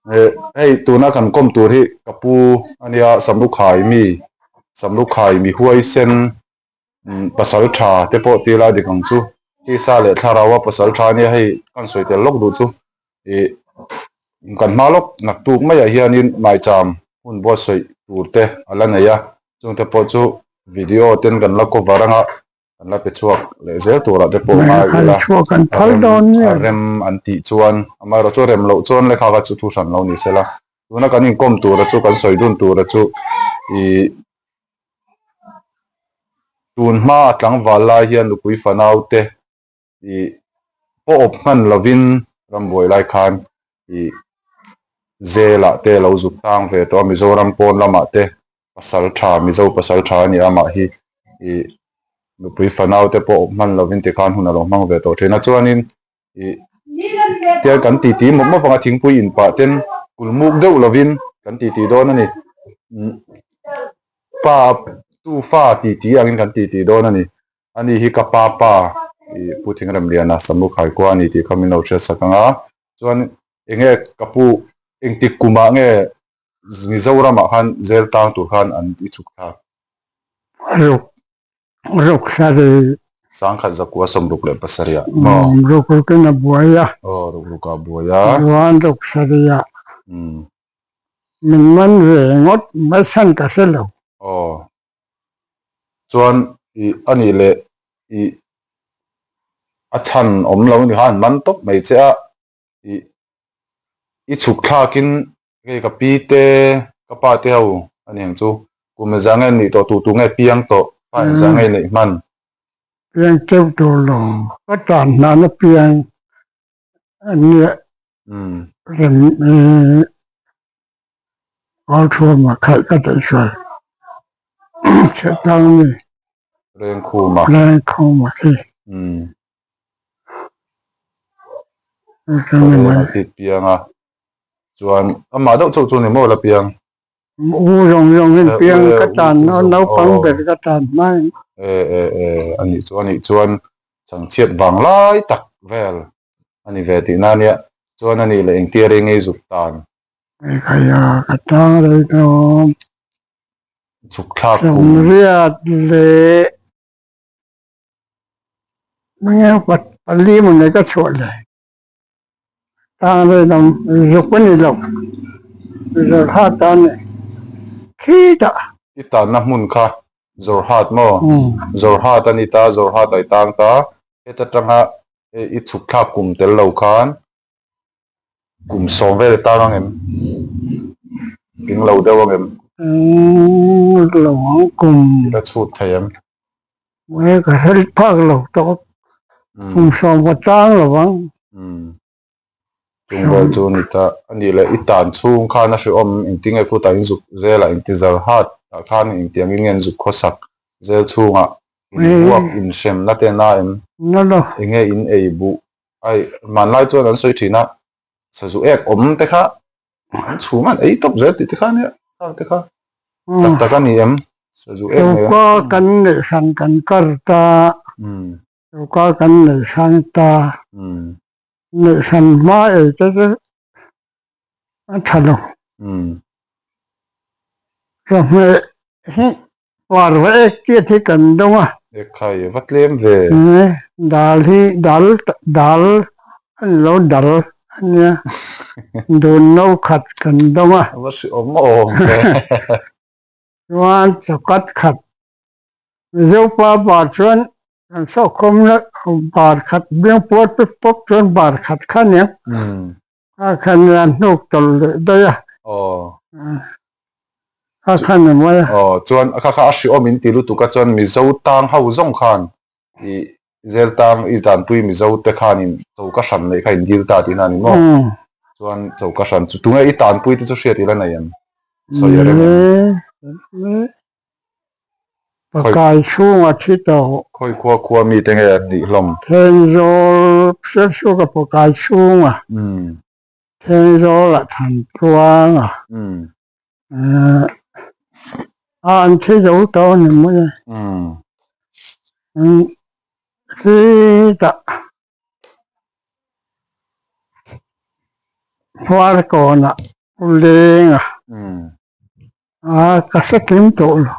Hei tuna kan kawm tur hi ka pu ania Samlukhai mi Samlukhai mi huaisen pasal tha te pawh ti lai dik ang chu tisa leh thlarau a pasal tha ania hei kan sawi tel lawk duh chu ih kan hma lawk naktuk maiah hianin maicham hun buatsaih tur te a la nei a chungte pawh chu video ten kan la cover anga Kan la pe chhuak leh zel turah te pawh ngai ila, a rem an tih chuan, amaherawh chu rem loh chuan lehkha kha chu thu hran lo ni sela, tuna kan inkawm tura chu kan sawi dun tura chu ih tun hma a tlangval lai hian nupui fanau te ih pawh awp hman lovin rambuai lai khan ih zelah te lo zuk tang ve tawh a, Mizoram pawn lamah te pasal tha Mizo pasal tha a ni a mah hi ih nupui fanau te pawh awm hman lovin tikhan hun a lo hmang ve tawh thin a chuanin ih tiang kan titi mawp mawp anga thingpui in pah ten kulmuk deuh lovin kan titi dawn a ni pa tu fa titi angin kan titi dawn a ni ani hi ka pa pa ih Pu Thingremliana Samlukhai khua a ni tih kha min lo hriatsak ang a chuan enge ka pu engtik kumah nge Mizoramah khan zel tang tur khan an i chhuk thlak. Ruk ruk sarih. Sangkhat zakua 67 ah maw? Ruk rukin a buai a. Aw ruk ruk ah a buai a. Chuan ruk sarih ah min man ve ngawt mai chhan ka hre lo. Aw chuan i anih leh i a chhan awm lo ni khan an man tawp mai che a i i chhuk thlakin Hei ka pi te, ka pa te ho a ni ang chu. Kum engzah nge nih tawh, tu tu nge piang tawh, pa engzah nge neih hman? Piang teuh tur lo, ka tan hnana piang a nia rem Ralthuama khalh ka daih hruai chhetang mi. Rengkhuma. Rengkhuma khi. Kawleng a thit piang a, chuan amah deuh chauh chu ni maw la piang? U zawng zawng in piang ka tan naupang ber ka tan hma in. E e e anih chu anih chuan chhangchhiat vang lai tak vel a ni ve tihna ania, chuan anih leh engtia reng ei zuk tan? Khaia ka tang rei dawn. Chhuk thlak kum. Sawmriat leh. Mangeu pat pali maw nei ka chhuah le. Tang rei lam zuk a ni lo. Zawrhat a ni. Khitah. I tanna hmun kha Zawrhat maw? Zawrhat a ni ta, Zawrhat a i tang ta. Heta tanga i chhuk thlak kum tel lo khan kum sawm vel i tang ang em? Tling lo deuh ang em? Lo ang kum. I la chhut thei em? Nge ka hel phak lo tawp. Kum sawm ka tang lo ang. Chung vel chu ni ta. A nih leh i tan chhung khan a hrehawm engtin nge khutah in zuk zel a, inti zar hat ah khan engtiang in nge an zuk khawsak zel chhungah in vuak inhremna te na em? Enge in ei buh Ai, hmanlai chuan an sawi thin a, sazu ek awm te kha an chhum an ei tawp zel tih te kha ania, khang te kha tak tak a ni em? Sazu ek nei a. Choka kan neih hran kan kar ta, choka kan neih hrang ta, neih hran hma ei te chu a tha lo. Chawhmeh hi Parva ek chiat hi kan dawng a. Ekhai va tlem ve. Dal hi dal dal a ni lo dal a nia. Dun no khat kan dawng a. Va hri awm awm ve. Chuan chawkat khat Mizopa bar chuan kan sawhkhawm na bar khat biang puar pep pawp chuan bar khat kha nia. A khan a hnuk tawlh leh daih a. Aw. A khan a mai a. Aw, chuan a kha kha a hriawm in ti lutuk a chuan Mizo tang ho zawng khan i zel tang i danpui Mizo te khan in choka hran neih kha in dil ta tihna a ni maw? Chuan choka hran chu tunge i tanpui te chu hriat ila nei em? Sawi a rem em? Pakai chhunga thi tawh. Khawi khua khua mi te nge an nih hlawm? Thenzawl hriatsuka pakai chhunga Thenzawl a than tluanga a an thi zo tawh a ni mai a. Khitah Khuarkawnah. Pu Lenga a ka hre kim tawh lo.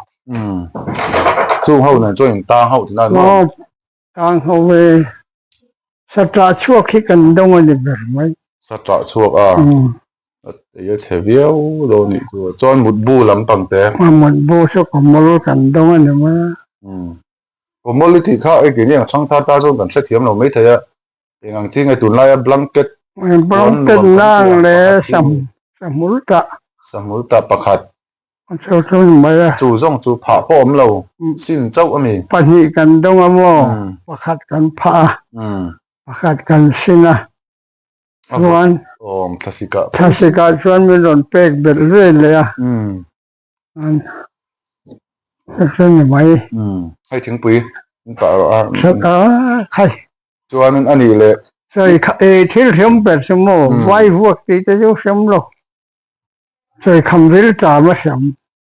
Chung ho nen chuan in tang hauh tihna ni maw? Tang ho e. Sa ṭah chhuak hi kan dawng a ni ber mai. Sa ṭah chhuak a. Ei a chhe viau dawn nih chu. Chuan mutbu lampang te. Mutbu chu kawmawl kan dawng a ni mai a. Kawmawl i tih kha ei keini ang chhang thar ta chuan kan hrethiam lo maithei a. Eng ang chi nge tunlaia blanket puan nuam kan tih ang pakhat hi. Sahmul tah. Sahmul tah pakhat. Chu chu ni mai a. Chu zawng chu phah pawh awm lo sin chauh a mi. Pahnih kan dawng a maw? Pakhat kan phah a. Pakhat kan sin a. Chuan. Awm thlasikah. Thlasikah chuan min rawn pek belh ve leh a. Chu chu ni mai. Hei thingpui in pah rawh a. A khai. Chuanin a nih leh. Sawi kha e thil hriam ber chu maw vai vuak tih te chu hriam lo. Sawi kham ril ṭam a hriam.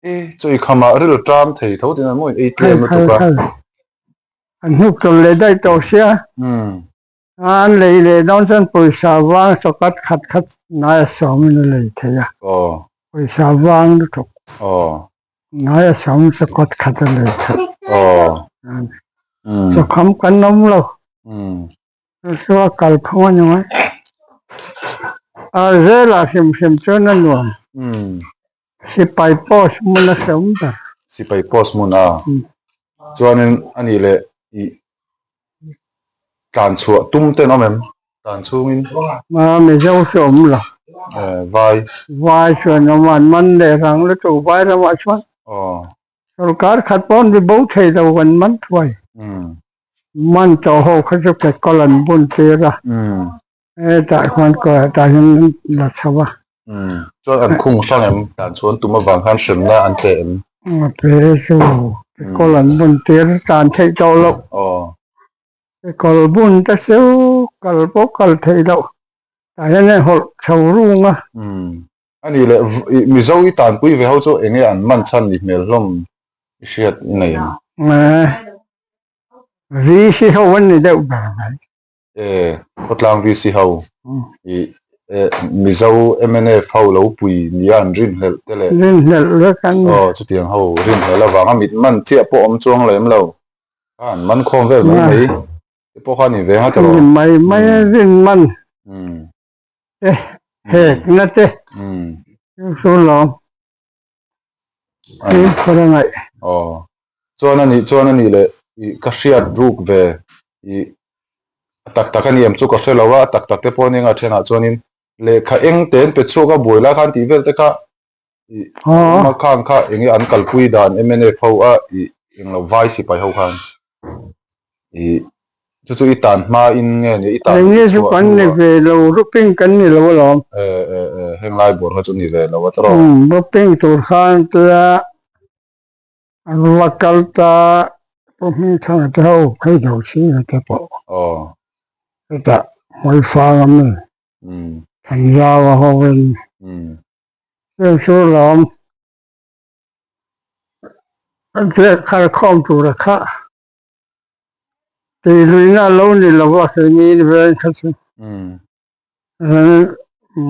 E chawi khamah ril ṭam thei tho tiin an maw in ei tlem lutuk a. An hnuk tawlh leh daih tawh sia. An lei leh dawn chuan pawisa vang chawkhat khat khat naia sawmin a lei thei a. Pawisa vang lutuk. Naia sawm chawkhat khat a lei thei. Chawkham kan awm lo. Chu a kal phung a ni mai. A zelah hrim hrim chuan a nuam. Sipai post hmun a hrehawm ber. Sipai post hmun a. Chuanin a nih leh ih tlan chhuah tum ten awm em? Tlan chhungin. A Mizo chu awm lo. Vai. Vai chuan awm a, an man leh rang lutuk vai ramah chuan. Aw. Sorkar khat pawh an ri bo thei lo an man thuai. Man tawh ho kha chu kekawlh an bun tir a. Hetah khuan tah hian la chho a. Chuan an khung hrang em? Dan chuan tum avang khan hremna an pe em? A pe chu kawl an bun tir tan theih tawh loh. Kawl bun te chu kal pawh kal theih loh. Tah hian a hawlh chho rung a. A nih leh Mizo i tanpui ve ho chu eng nge an man chhan ni hmel hlawm i hriat i nei em? VC ho an ni deuh ber mai. E khawtlang VC ho i e Mizo mnf ho lo pui nia an rinhlelh te leh Rinhlelh vek an ni. Aw chutiang ho rinhlelh avanga mit man chiah pawh awm chuang lem lo. Kha an man khawm vel mai mai te pawh kha a ni ve nghat erawh. Ni mai mai a rin man te hekna te chu chu lawm hi khawr a ngaih. Aw chuan a nih chuan a nih leh i ka hriat ruk ve i a tak tak a ni em chu ka hre lo a, a tak tak te pawh a nia thenah chuanin lehkha eng te an pe chhuak a buai lai khan tih vel te kha i awm a khang kha eng nge an kalpui dan mnf ho a i englo vai sipai ho khan i chu chu i tan hma in nge ni i tan Eng nge chu kan ni ve lo ruping kan ni lo alawm. E e e heng lai bawr kha chu ni ve lo a tawrh. Ruping tur khan tia An va kal ta Pu Hmingthanga te ho phei lo chhing te pawh. Aw. Chutah Hmuifang a mi. Thanzau a ho in. Chu chu lawm an biak khar khawm tur a kha. Tihluihna a lo ni lo a keini veng kha chu.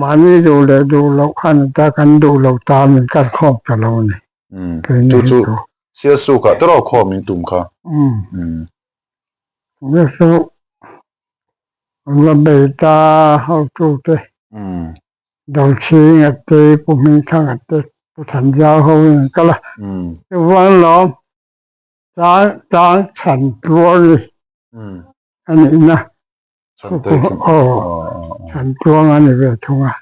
Mahni duh leh duh loh khan ta kan duh lo ta min kal khawm ta lo a ni. Chu chu Sialsukah te rawh khawm in tum kha. Chu chu an la bei ta hotu te Dochhinga te Pu Hmingthanga te Pu Thanzau ho in an kal a. Chuvang lawm tlang tlang chhan tluang ni a nihna. Chhan tluang a ni ve thung a.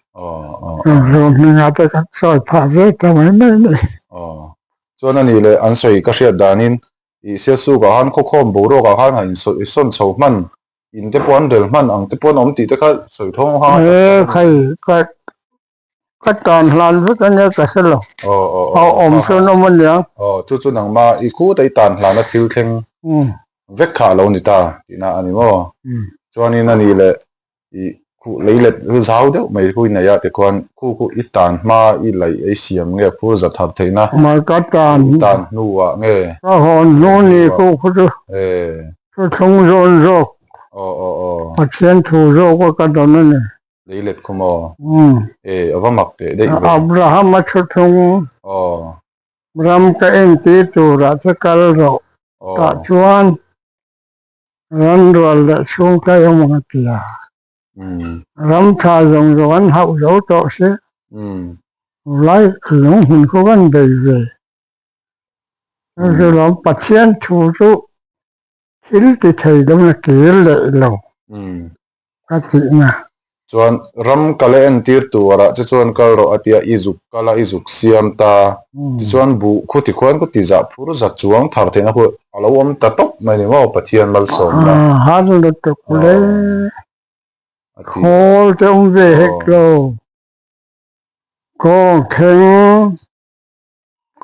Rawng hmingah te kan sawi phah ve ta mai mai a ni. Chuan a nih leh an sawi ka hriat danin i Sialsukah khan khawkhawm boruakah khan han insawn chho hman in te pawh an rel hman ang te pawh an awm tih te kha sawi thawng kha. E khai ka ka tan hlan vek a nia ka hre lo. A awm chuan awm a nia. Aw chu chu nangma i khut a i tan hlana thil thleng vek kha a lo ni ta tihna a ni maw? Chuanin a nih leh i khuh lei let ru zau deuh mai khu i nei a tikhuan khu khu i tan hma i laih ei siam nge phur za thar theihna Mai ka tan i tan hnuah nge ka hawn hnu ni khu khu chu thuthlung zawn zawk aw aw aw Pathian thu zawk a ka dawn a ni. Leilet khu maw? E, a va mak teh daih ve. Abraham a thu thung. Aw. Ram ka entir turah che kal rawh. Tah chuan ranrual leh chhungtlai awm ang a ti a. Ram tha zawng zawng an hauh zo tawh se. Lai lunghmun khu kan bei ve. Chu chu lawm Pathian thu chu thil ti thei lo na kir leh lo ka tihna. Chuan ram kal a entir turah che chuan kal rawh a tia i zuk kal a i zuk siam ta. Tichuan buh khu tikhuan ku tizah phur za chuang thar theihna khu a lo awm ta tawp mai ni maw Pathian malsawmna. Har lutuk le. Khawl te awm ve hek lo. Kawng thleng.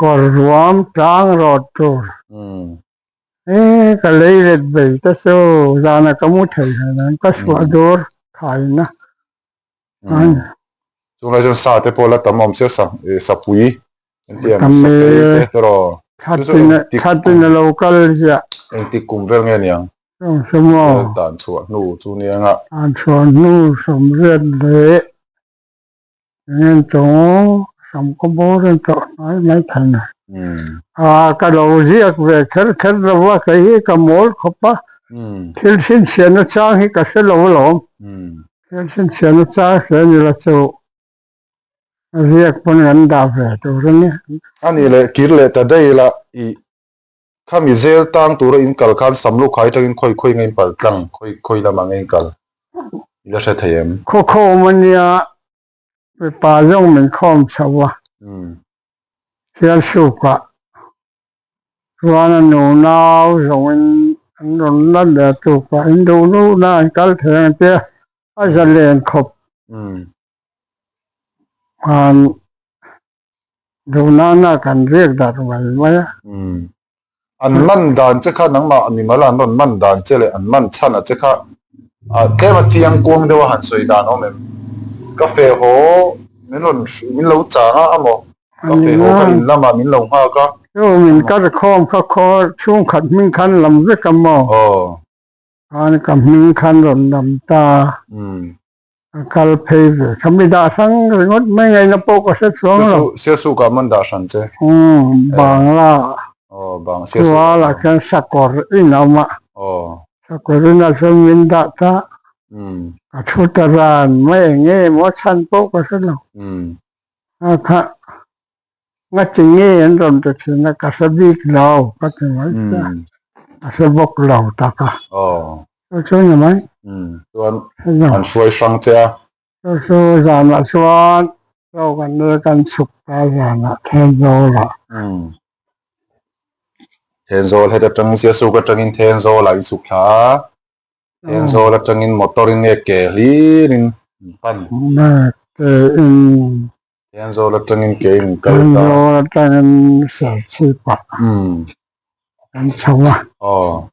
Kawr ruam tlang rawt tur. E ka lei let bei ta chu zana ka mu thei hle nan ka suah dur thaina. Chunglai chuan sa te pawh la tam awm sia sa sapui an tih ang sapei te tiraw. Thatin a lo kal ziah. Engtik kum vel nge niang? Chung chu maw? Tan chhuah hnu chu nia. Tan chhuah hnu sawmriat leh Engin chu sam ka bawr in tawh hnai mai thei a. A ka lo ziak ve kher kher lo a, kei hi ka mawl khawp a, thil chhinchhiahna chang hi ka hre lo alawm. Thil chhinchhiahna chang hre ni la chu a ziak pawn kan dah ve tur a nia. A nih leh kir leh ta daih ila i khami zel tang tura in kal khan Samlukhai atangin khawi khawi nge in pal tlang, khawi khawi lamah nge in kal i la hre thei em? Khawkhawm a nia, mipa zawng min khawm chho a, Sialsukah chuan a nunau zawngin an rawn la leh a tukah in duh luhna an kal thei ang tia a zalen khawp khan Duhnana kan riak darh mai mai a. Umm. An man dan che kha nangmah mimal an rawn man dan che leh an man chhan a che kha ah tlem a chiang kuang deuh a han sawi dan awm em? Ka fe haw min rawn min lo chang a amaw? Ka fe haw ka in lamah min lo nghak a. Chu min kar khawm kha khaw chhungkhat hming khan lam vek a maw? Aw. Khan ka hming khan rawn lam ta. Umm. A kal phei ve. Ka mi dah hrang ringawt mai ngaihna pawh ka hre chuang lo. Chu chu Siasuk ah man dah hran che. Umm Bangla. Aw Bang Siasuk. Kuala khian Sakawr in a awm a. Aw. Sakawr in ah chuan min dah ta. Umm. Ka thu ta ran mai eng nge maw chhan pawh ka hre lo. Umm. A kha ngati nge an rawn ti thin a ka hre bik lo ka ti mai sia. Ka hre bawk lo tak a. Aw. Chu chu ni mai. Chuan an hruai hrang che a. Chu chu zanah chuan chaw kan nel kan chhuk ta zanah Thenzawl ah. Thenzawl heta tang Siasuk atangin Thenzawl ah in chhuk thla a. Thenzawl atangin motor in nge ke hlir in in pan. Ke in. Thenzawl atangin ke in kal ta. Thenzawl atangin Serchhip ah kan chho a. Aw.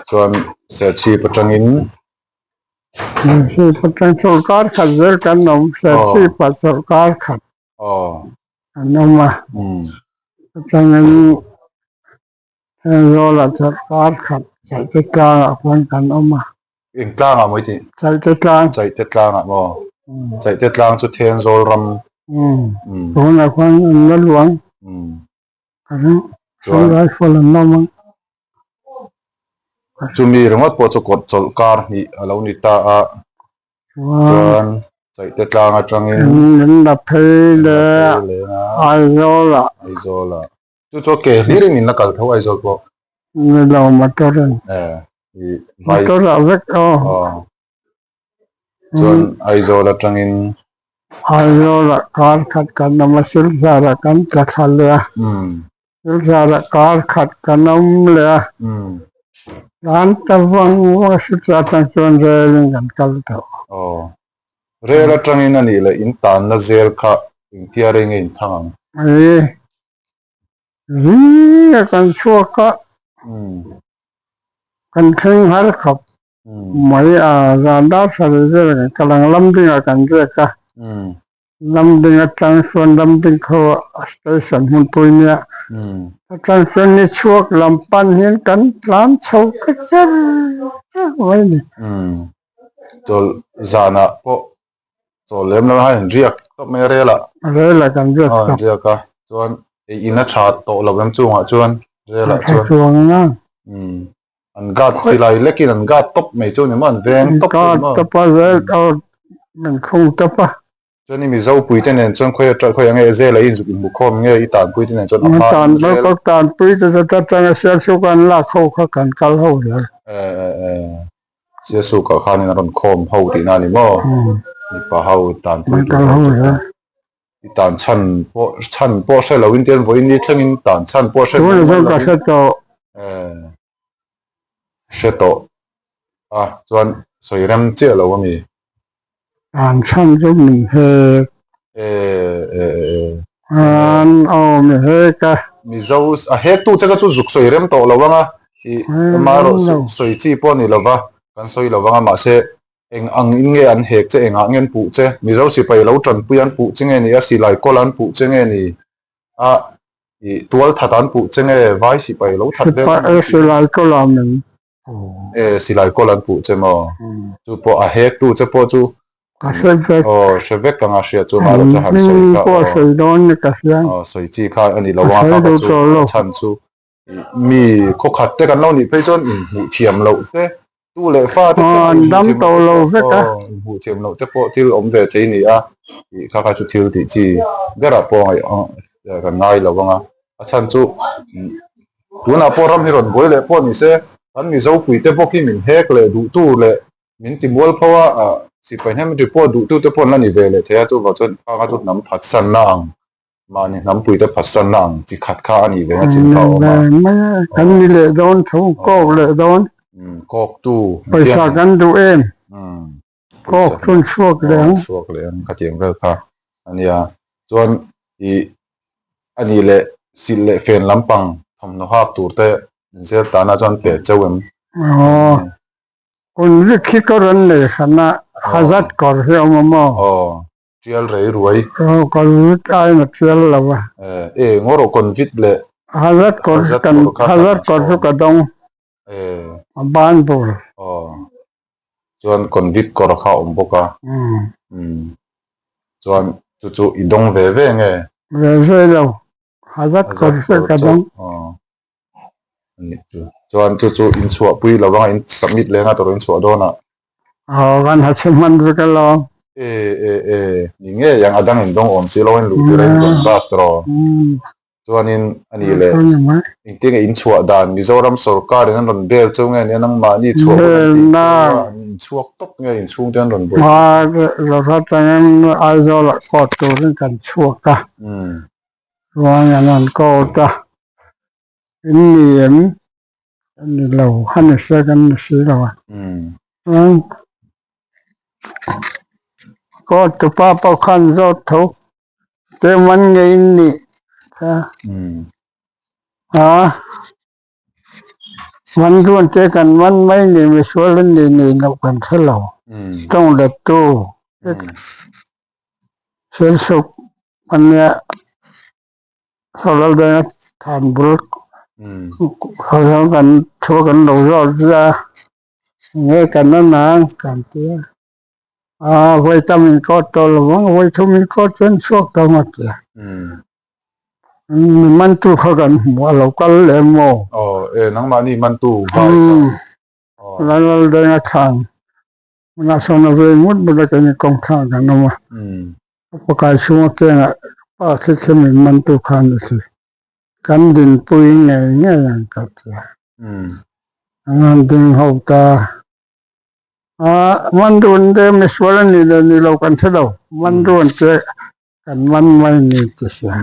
Chuan Serchhip atangin. Serchhip atang chawlhkar khat zel kan awm. Serchhip ah chawlhkar khat kan awm a. Atangin Thenzawl ah chawlhkar khat Chaihte tlangah khuan kan awm a. Eng tlangah maw i tih? Chaihte tlang. Chaihte tlangah maw? Chaihte tlang chu Thenzawl ram. Tunah khuan an la luang. Ka ring. Chuan rifle an awm ang. Chumi ringawt pawh chu kawt chawlhkar hnih a lo ni ta a. Chuan Chaihte tlang atangin. Min la phei leh Aizawl ah. Aizawl ah. Chu chu ke hlir in in la kal tho Aizawl pawh. Ni lo motor in. Eh i bike. Motor ah vek aw. Aw. Chuan Aizawl atangin. Aizawl ah kar khat kan awm a Silchar ah kan tla thla leh a. Silchar ah kar khat kan awm leh a. Tlan ta vang vang a Silchar atang chuan rel in kan kal tawh. Aw. Rel atangin anih leh in tanna zel kha engtia rei nge in thang ang? Ei. Zinga kan chhuak a, kan thleng har khawp mai a, zan dar sarih vel kan kal ang, Lamdingah kan riak a, Lamding atang chuan Lamding khaw station hmunpui nia, atang chuan ni chhuak lam pan hian kan tlan chho ta cher cher mai a ni. Chawlh zanah pawh chawl lem lo a in riak tawp mai a rel ah. Rel ah kan riak tawp. Riak a chuan ei in a tha tawh lo em chungah chuan rel ah chuan. A tha chuang a. Umm an guard silai lek in an guard tawp mai chu ni maw an veng tawp mai maw. Guard tawp a rel an khung tawp a. Chuan i Mizo pui te nen chuan khawi atang khawi ange zela i inzuk inhmu khawm nge i tanpui te nen chuan a hma in rel. Ka tanpui te chu ta tanga Sialsuk an lak ho kha kan kal ho zel. E e e Sialsuk ah khanin a rawn khawm ho tihna a ni maw? Mipa ho tanpui tur ho te kha. I tan chhan pawh chhan pawh hre lo in tian vawiin ni thlengin tan chhan pawh hre lo. Tuna chuan ka hre tawh. E hre tawh a chuan sawi rem chiah lo a mi. An chhan chu min hek. E e e. An aw mi hek a. Mizo a hek tu che kha chu zuk sawi rem tawh lo ang a, i amaherawh sawi chi pawh a ni lo va, kan sawi lo ang a, mahse eng ang in nge an hek che, engah nge an puh che, Mizo sipai lo tanpui an puh che nge ni a, silai kawl an puh che nge ni a, i tual that an puh che nge, vai sipai lo that vel an puh. Silai kawl ah min E silai kawl an puh che maw? Chu pawh a hek tu che pawh chu Ka hre vek. Aw hre vek anga hria chu mah erawh chu han sawi kha aw. Sawi dawn ni ka hria. Aw sawi chi kha a ni lo anga kha kha chu a chhan chu mi khawkhat te kan lo nih phei chuan inhmuh thiam loh te tu leh fa te thleng an dam tawh lo vek a. Aw inhmuh thiam loh te pawh thil awm ve thei a ni a tih kha kha chu thil tih chi berah pawh ngaih kan ngai lo anga a chhan chu Tunah pawh ram hi rawn buai leh pawh ni se, kan Mizo puite bawk hi min hek leh duhtu leh min ti mual pho a, sipai hnem report duhtute pawh an la ni ve leh thei a, chuvang chuan khang a chu hnam phatsanna ang, mahni hnam puite phatsanna ang chi khat kha a nih ve na chin kha a awm a. Kan ni leh dawn tho, kawk leh dawn. Kawktu. Pawisa kan duh em? Kawk chun chhuak leh ang. Chhuak leh ang khatiang vel kha a nia. Chuan i a nih leh silh leh fen lampang thawmhnaw hak tur te inzel tana chuan pe cheu em? Aw, kun rik hi ka rawn nei hran a, hazat kawr hi a awm a maw? Aw, tial rei ruai. Aw, convit aiin a tial lo a. E, ngaw rawh convit leh hazat kawr kan hazat kawr chu ka dawng. E. A ban bur. Aw, chuan convict kawr kha a awm bawk a. Umm. Chuan chu chu i dawng ve ve nge? Ve ve lo. Hazat kawr chu ka dawng. Aw. Anih chu. Chuan chu chu in chhuahpui lo anga in submit leh anga tawrh in chhuah dawn ah. Aw kan ha chhe hman vek alawm. E e e ni ngei ang a dang in dawng awm si lo in luh tir a in rawn bak tawh. Chuanin a nih leh engtin nge in chhuah dan Mizoram sorkar in an rawn bel chu nge nia nangmahni chhuah hun an tih chu a an inchhuak tawp nge inchhung te an rawn buai tawp. Rawhra tangin Aizawl ah court turin kan chhuak a. Chuan an rawn court a, in ni em? Ka ni lo, a ni se kan ni si lo a. Chuan court tupa pawh khan zawt tho, te man nge in nih kha a man ruan te kan man mai ni misual an nih nih loh kan hre lo, tawng lettu Selsuk a nia Saw Laldenga than bul kha kan thu kan lo zawt zia a, enge kan la nang kan ti a, aa vawi tam in court tawh lo ang vawi thum in court chuan chhuak tawh ang a ti a, mi mantu kha kan hmu a lo kal leh maw? Aw e nangmahni mantu vai kha. Laldenga than Hmunah sawn a vei ngut ngut a keini kawngthla kan awm a, a pakai chhunga kengah pa khi khi min mantu kha a ni si, kan dinpui ngei ngei ang ka ti a, an han ding ho ta a, man dun te misual a nih leh nih loh kan hre lo, man dun te kan man mai ni ti sia,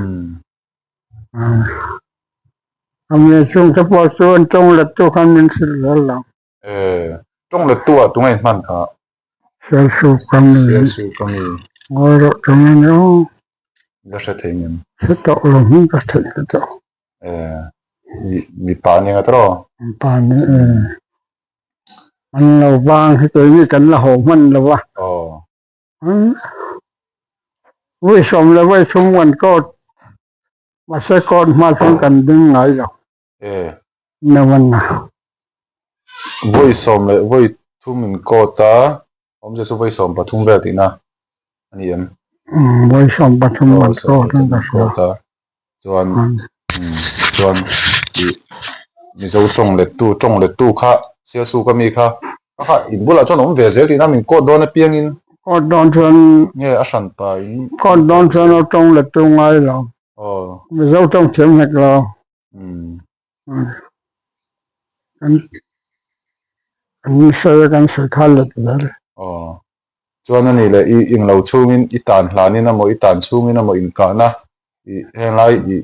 a mi chhungte pawh chu an tawng lettu khan min hrilh zel lo. Eh, tawng lettu ah tunge hman kha? Sialsuk ka mi. Sialsuk ka mi. Ngawi rawh tunge ni aw. La hre thei ngem? Hre tawh lo hming ka theih hre tawh. Eh, mi mipa ni nga tawh? Mipa ni e. An lo vang hi keini kan la haw hman lo a. Aw. Vawisawm leh vawithum kan court, mahse court hma chuan kan ding ngai lo. E. Nawanna. Vawi sawm leh vawi thum in court a. Awmzia chu vawi 13 vel tihna a ni em? Umm vawi 13 man court in ka hria. Court a chuan chuan ih Mizo tawng lettu tawng lettu kha Sialsuk ami kha a kha in bulah chuan awm ve zel tihna min court dawn apiangin Court dawn chuan nge a hran pa in court dawn chuan a tawng lettu ngai lo. Aw. Mizo tawng thiam hnek lo. Kan kan sawi a kan sawi kha let zel. Aw. Chuan a nih leh i englo chhungin i tan hlanin emaw i tan chhungin emaw inkahna i henglai i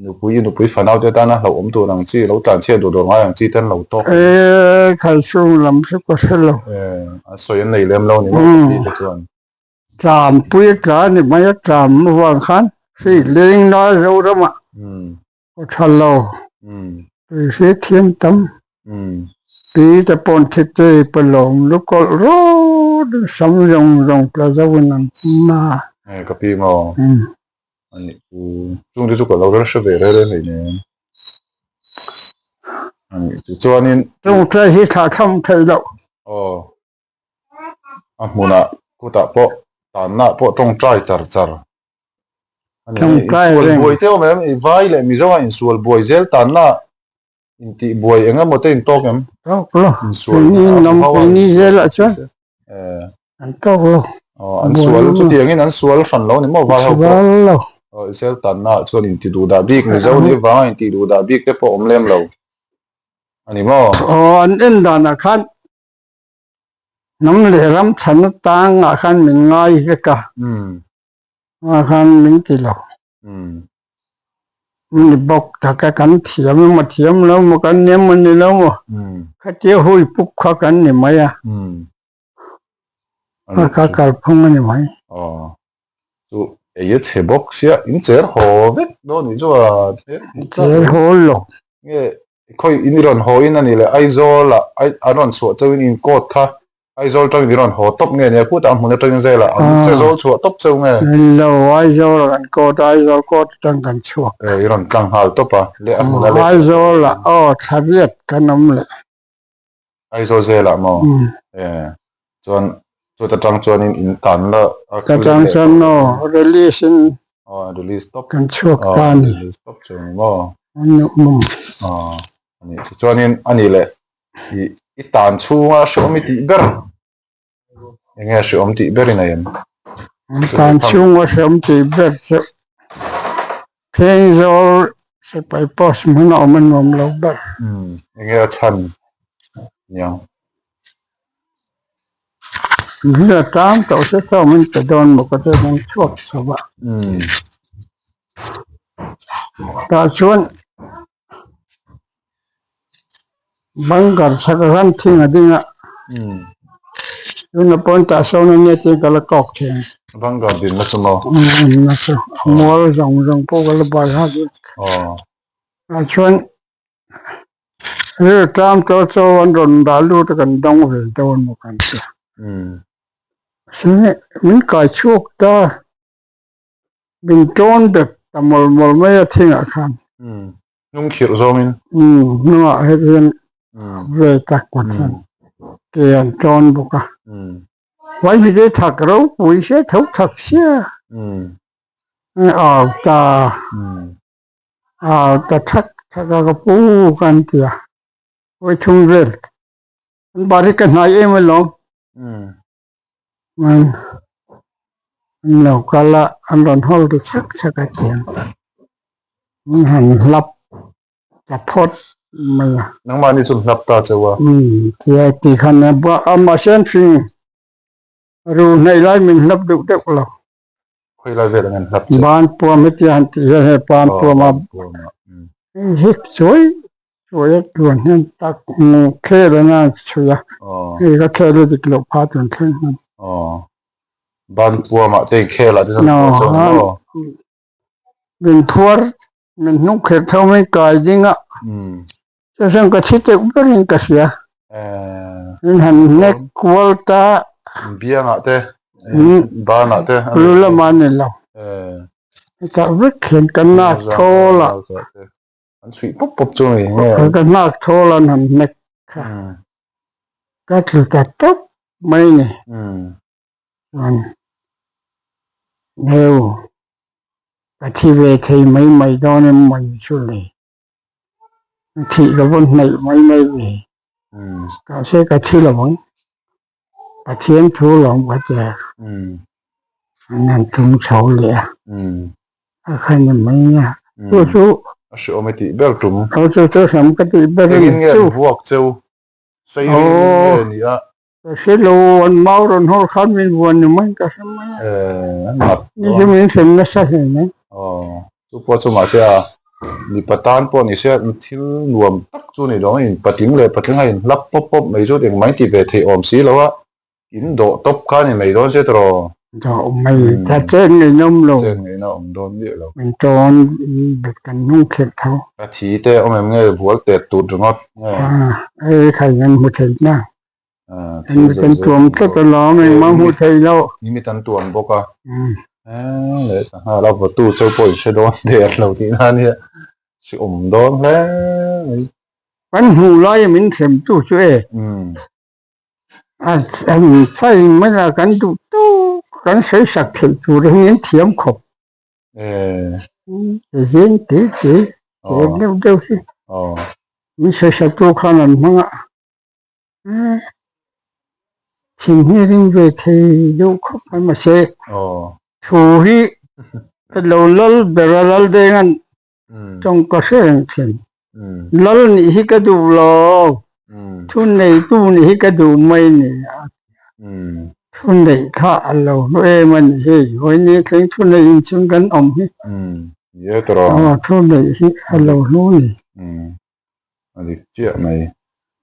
nupui i nupui fanau te tana hlauhawm tur ang chi lo tlanchhiat duh duh ngai ang chi te an lo tawk. E khai chung lam chu ka hre lo. E a sawi an nei lem lo ni maw ka ti te chuan. Tlampui a tla ni mai a tlam avang khan hri leng lai Zoramah Aw tha lo. Tui hri thiam tam. Tui te pawn thi te pa lawm lu kawlh rawt in sam zawng zawng tla zo in an hum a. E ka pi maw? Ani chu chung te chu ka lo rel hre ve rel rel hleinem. Ani chu chuanin. Chung tlai hi thlah tham theih loh. Aw. A hmunah kutah pawh tanna pawh tawngtai char char a ni. Insual buai te awm em? I vai leh Mizo a insual buai zel tanna intih buai eng emaw te intawk em? Tawk lo. Insual keini zelah chuan an tawk lo. An sual chutiangin an sual hran lo ni maw vai ho pawh? Sual lo. Zel tanna chuan inti duh dah bik Mizo nih vanga inti duh dah bik te pawh awm lem lo a ni maw? Aw an en danah khan Hnam leh ram chhan atangah khan min ngai vek a, ah khan min ti lo. Min ni bawk tak a, kan thiam emaw thiam lo emaw kan ni emaw ni lo emaw khatia hui puk kha kan ni mai a, kha kha kalphung a ni mai. Chu ei a chhe bawk sia in cher haw vek dawn nih chu a cher haw lo. Nge khawi in i rawn haw in a ni le Aizawl ah an rawn chhuah cheu in in court kha Aizawl tangin i rawn haw tawp nge nia khutah hmun atangin zel ah an Sezawl chhuah tawp cheu nge. Lo Aizawl ah kan court a Aizawl court atang kan chhuak. E i rawn tlang nghal tawp a leh a hmun a leh. Aizawl ah aw Thlariat kan awm leh. Aizawl zelah maw? E chuan chuta tang chuanin in tan la a Ka tang chuan aw release in aw release tawp kan chhuak ta a ni. Release tawp chu ni maw? An nuh mum. Aw ani chu chuanin ani leh i i tan chhunga hreawm i tih ber enge hreawm tih berin a em? An tan chhunga hreawm tih ber chu Phengzawl sipai post hmun a awm a nuam lo ber. Umm enge a chhan niang. Hmel a tang tawh se saw min pe dawn maw ka chuan an chhuak chho a. Umm. Tah chuan Bunker chhak a ram thing a ding a. Umm. Tuna pawn tah sawn a nia tiin ka la kawk thin. Bunker dinna chu maw? Umm dinna chu. A mual zawng zawng pawh ka la bai hat vek. Aw. Ah chuan rilru tlam tawh chaw an rawn dah lut a kan dawng ve dawn maw kan ti. Umm. Min kai chhuak ta. Min tawn bet ta mawlh mawlh mai a thingah khan. Umm. Hnung khirh zawngin. Umm hnungah hei hian ve tak kawt hian ke an tawn bawk a. Vai hmite thak ropui se tho thak sia. Au ta au ta thak thak a ka pu kan ti a. Vawi thum vel an bari ka hnai em alawm. An lo kal a, an rawn hawl ri chhak chhak a tiang an han hlap ta phawt mai a. Nangmahni chu hlap ta cheu a. Umm tia ti khan a mahse an hring ru hnaih lai min hlap deuh deuh lo. Khawi lai vel an han hlap che. Ban puam hetia han tih hian hei ban puam a hei chuai chuai a tluan hian tak hmu khel an a chhui a hei ka khel a dik loh phah tun thleng hian. Ban puamah te khel ah te chuan phuar chuan maw. Min phuar min hnung kher tho mai kai ding a chu chuan ka thi teuh berin ka hria min han hnek kual ta biangah te banah te lu lamah a ni lo hetah vek hian ka nak thawl a an chhuih pawp pawp chu ni nge ka nak thawl an han hnek kha ka tlu ta tawp. mai ni. Chuan Neu ka thi ve thei mai mai dawn em mawni chu le. Thih ka vawn hnaih mai mai ve. Mahse ka thi lo ang. Pathian thu lawm ka ti a. An han tum chho leh a. A kha ni mai a. Chu chu. A hreawm e tih ber tum. Chu chu chu hreawm ka tih ber a ni. Engin nge an vuak cheu? Sei ring nge ni a? Ka hre lo, an mau rawn hawr khan min vuan ni mai ka hre mai a. Ni chu min hrem nasa hle mai. Aw, chu pawh chu mahse a mipa tan pawh ni se thil nuam tak chu ni lo a, in patling leh patling a inhlap pawp pawp mai chu engmah in ti ve theih awm si lo a, in dawh tawp kha ni mai dawn se tawh. Dawh mai, ta chen ngeihnawm lo. Chen ngeihnawm awm dawn miah lo. Min tawn bet kan hnung khelh tho. A thi te awm em nge vual tet tut ringawt nge. Hei khai kan hmu thei na. An kan tuam tlat a lawm engmah hmuh theih loh. Nimit an tuam bawk a. Leh ta nghal a vawtu cheu pawh in hre dawn der lo tih na ania hre awm dawn hle mai. Kan hmuh lai min hrem tu chu e. A an chai mai a kan duh tawk kan sawi sak theih tur hi an thiam khawp. Zing te te che deuh deuh hi. Min sawi sak tu khan an hmang a. Thing hi ring ve thei deuh khawp mai mahse thu hi ka lo lal ber a lal deng a tawng ka hre reng thin lal nih hi ka duh lo thu neitu nih hi ka duh mai ni a thu neih kha a lo hlu em a ni hei vawiin thleng thu neih inchhung kan awm hi thu neih hi a lo hlu a ni. A dik chiah mai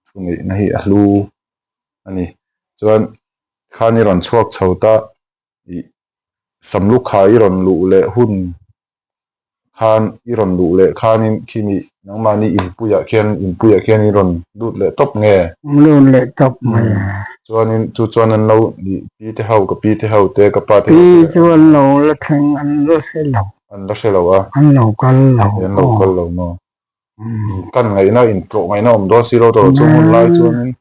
thu neihna hi a hlu a ni. Chuan khan i rawn chhuak chho ta ih Samlukha i rawn luh leh hun khan i rawn luh leh khanin khimi nangmahni inpuiah khian inpuiah khian i rawn lut leh tawp nge? Lut leh tawp mai. Chuanin chu chuan an lo ih pi te ho ka pi te ho te ka pa te ho te. Pi chu an lo la thleng an la hre lo. An la hre lo a. An lo kal lo. An lo kal lo maw? Kan ngaihna intlawh ngaihna awm dawn si lo tawh chu hun lai chuanin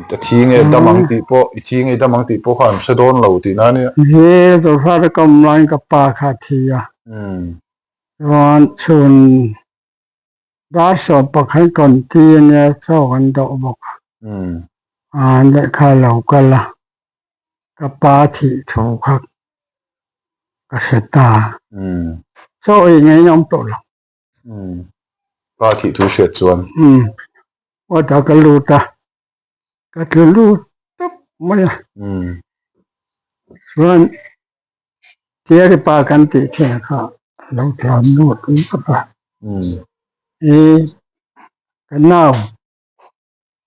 ka thi nge dam ang tih pawh i thi nge dam ang tih pawh kha an hre dawn lo tih na nia. He Zawlhrat a kam laiin ka pa kha a thi a. Chuan chhun dar sawm pakhat kawn ti a nia chaw kan dawh bawk a. Lehkha a lo kal a, ka pa thih thu kha ka hre ta. Chaw ei ngaihna awm tawh lo. Pa thih thu hriat chuan. Water ka lut a, ka tlu lut tawp mai a. Chuan Thierry pa kan tih thin kha a lo tlan lut vat a. I ka nau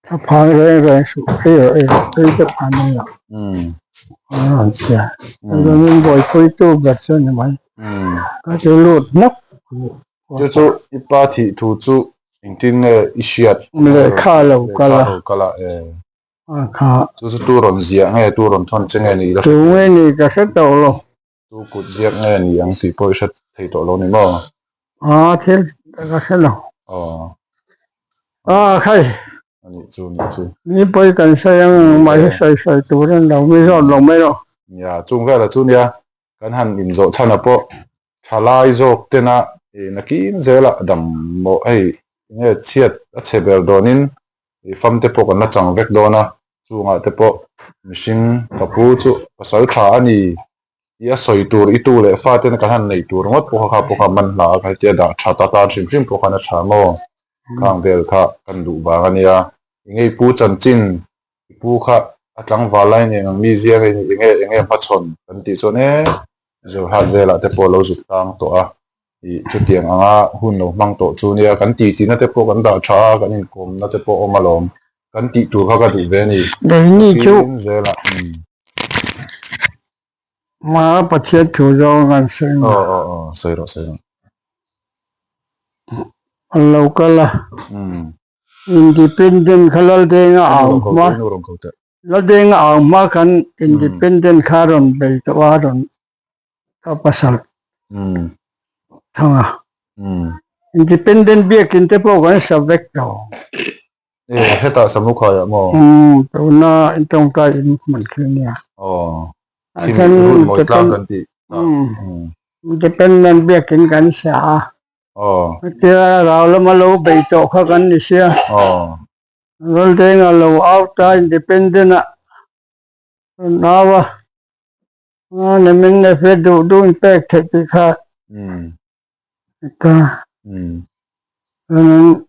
Thla phang reng reng suh ei rawh ei rawh tui deuh khan ei rawh a rawn ti a chuanin buaipuitu ber chu a ni mai ka ti lut hnawk chu chu i pa thih thu chu engtin nge i hriat lehkha lo kal a lo kal a e kha chu chu tu rawn ziah nge tu rawn thawn che nge ni tu nge ni ka hre tawh lo tu kut ziak nge ni ang tih pawh i hre thei tawh lo ni maw? A thil ka hre lo. Aw. A khai. A nih chu nih chu. Ni pawi kan sawi ang mah hi sawi sawi tur an lo mi zawt lo mai rawh. Nia chung velah chu nia kan han inzawh chhan ah pawh thalai zawk tena ih nakin zelah dam maw hei enge chhiat a chhe ber dawnin ih fam te pawh kan la chang vek dawn a chungah te pawh mihring ka pu chu pasal tha a ni tih a sawi tur i tu leh fa ten kan han neih tur ngawt pawh kha pawh kha man hla a kha hetia dah that atan hrim hrim pawh khan a tha maw khang vel kha kan duh vang a nia enge i pu chanchin i pu kha a tlangval lai nen ang mi zia nge enge enge hmachhawn kan tih chuan e Zohlat zelah te pawh lo zuk tang tawh a ih chutiang anga hun lo hmang tawh chu nia kan tih tihna te pawh kan dah tha a kan inkawmna te pawh awm alawm kan tih tur kha ka duh ve a ni. Keini chu zelah. Mah Pathian thu zawng an sawi maw? Aw aw aw sawi rawh sawi rawh. An lo kal a. Independent kha Laldenga au hma Laldenga au hma khan Independent kha rawn bei tawh a rawn ka pasal thang a. Independent biakin te pawh kan sa vek tawh. E hetah Samlukhaiah maw? Umm tuna in tawngtai in hman khi a nia. Aw khi mi run mawi tlang kan tih. Umm Independent biakin kan sa a. Aw. Hetia rau lama lo bei tawh kha kan ni sia. Aw. Rawldenga lo out a Independent ah rawn au a. Ni min nei fe duh duh in pek theih tih kha. Umm. Ta. Umm. Chuanin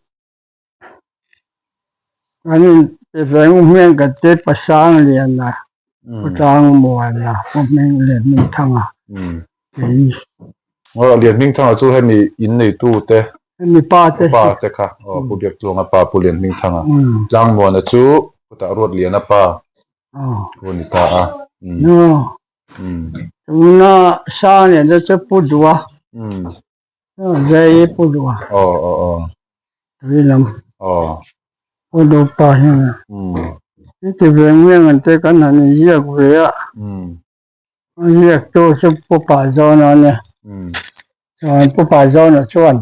An inpe ve ngu hmel ka te pasang lian a, Pu Tlangmuan a, Pu Hming Lian Hmingthang a kei. Aw Lian Hmingthang a chu hemi in neitu te. Hemi pa te. Pa te kha aw Pu Biaktluang a pa Pu Lian Hmingthang a. Tlangmuan a chu chutah Ruat Lian a pa pu ni ta a. Tuna Sang Lian te chu Pu Dua. Zai pu duh a. Aw aw aw. Tui lam. Aw. Pu duh pa hian. Umm. Heti ve nge ngan te kan han inziak ve a. Umm. A ziak tu chu Pu Pahzawna a nia. Umm. Chuan Pu Pahzawna chuan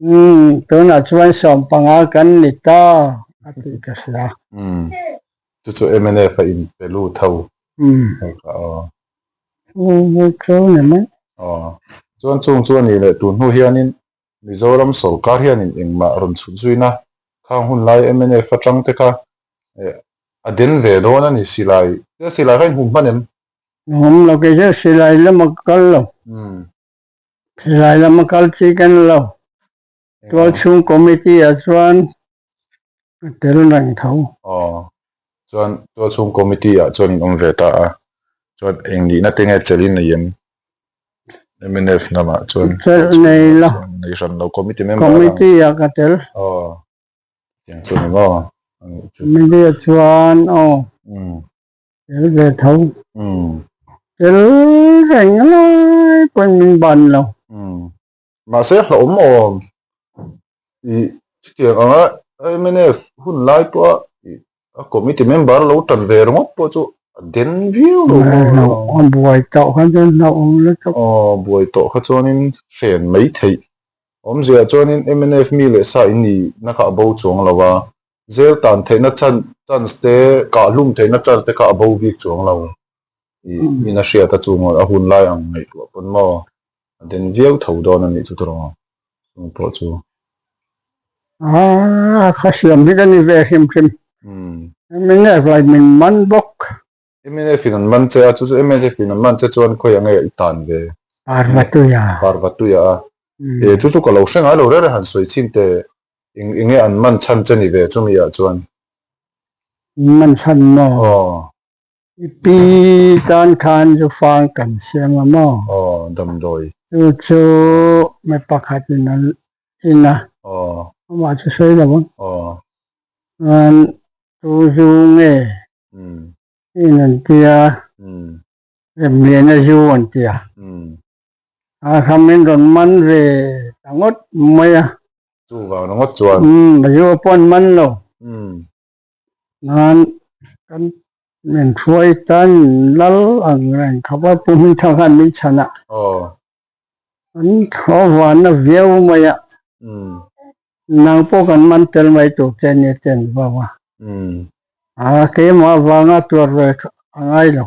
umm tunah chuan 15 kan ni ta a tih ka hria. Umm. Chu chu mnf a inpe lut ho. Umm. Hei kha aw. Chu chu ni mai. Aw. Chuan chung chu a nih leh tun hnu hianin Mizoram sawrkar hianin engmah rawn chhut zuina khang hun lai mnf atang te kha a den ve dawn a ni silai. Tia silai kha in hum hman em? Hum lo kei chu silai lama kal lo. Umm. Silai lama kal chi kan lo. Tualchhung committee ah chuan a tel reng tho. Aw, chuan tualchhung committee ah chuan in awm ve ta a, chuan eng nihna te nge chelh in nei em? Mnf lamah chuan Chelh nei la. Nei hran lo committee member ang. Committee ah ka tel. Aw, tiang chu ni maw? Committee ah chuan aw. Tel ve tho. Tel reng lai pawhin min ban lo. Mahse hlauhawm awm ih chutiang anga mnf hun lai pawha ih a committee member lo tan ve ringawt pawh chu a den viau lo maw? A buai tawh kha chuan hlauhawm lutuk. Aw buai tawh kha chuanin hren mai theih. Awmzia chuanin mnf mi leh sa in nihna kha a bo chuang lo a, zel tan theihna chance te kahhlum theihna chance te kha a bo bik chuang lo. Ih in a hriat a chung a hun lai ang ngaihtuah pawn maw? A den viau tho dawn a nih chu tawrh chung pawh chu. Aaa kha siam hi ka ni ve hrim hrim. Mnf lai min man bawk. Mnf in an man che a, chu chu mnf in an man che chuan khawiah nge i tan ve? Parvatuia. Parvatuia a. E chu chu ka lo hre ngai lo reng reng han sawi chhin teh eng enge an man chhan che ni ve chumi ah chuan? Man chhan maw? Aw. I pi tan khan chu fang kan siam a maw? Aw, damdawi. Chu chu mi pakhatin an in a. Aw. Amah chu sawi lo ang. Aw. Chuan tu zu nge in an tia, Remliana zu an tia. A kha min rawn man ve ta ngawt mai a. Chuvang ringawt chuan. Umm, zu pawh an man lo. Nan kan min hruai tan lal ang reng khawp a, Pu Hmingthang khan min chhan a. An thaw vanna viau mai a, nang pawh kan man tel mai tur che nia che an vau a. A keimah avanga tuar ve a ngai lo.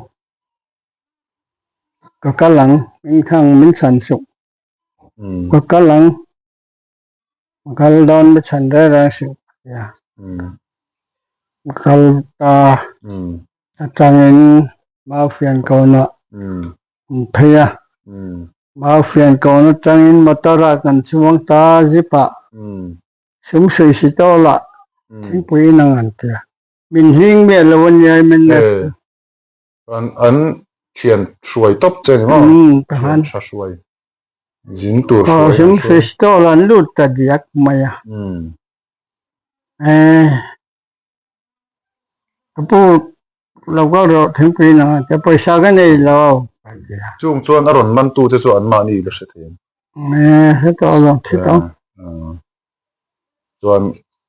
Ka kal ang, Hmingthang min chhan suh. Ka kal ang. Kal dawn mi chhan reng reng suh ka ti a. Kal ta atangin Maufian kawnah an phei a. Maufian kawn atangin motor ah kan chuang ta zip ah sum hrui si tawh lah thingpui in ang an ti a. Min hling miah lo a nia min An thian hruai tawp che ni maw? Thian tha hruai. Zin tur hruai. Aw him Kristo an lut ta diak mai a. Eh ka pu lo kal rawh thingpui nang te pawisa ka nei lo. Chung chuan a rawn man tu che chu an mahni i la hre thei ang. Eh hre tawh lo thi tawh. Chuan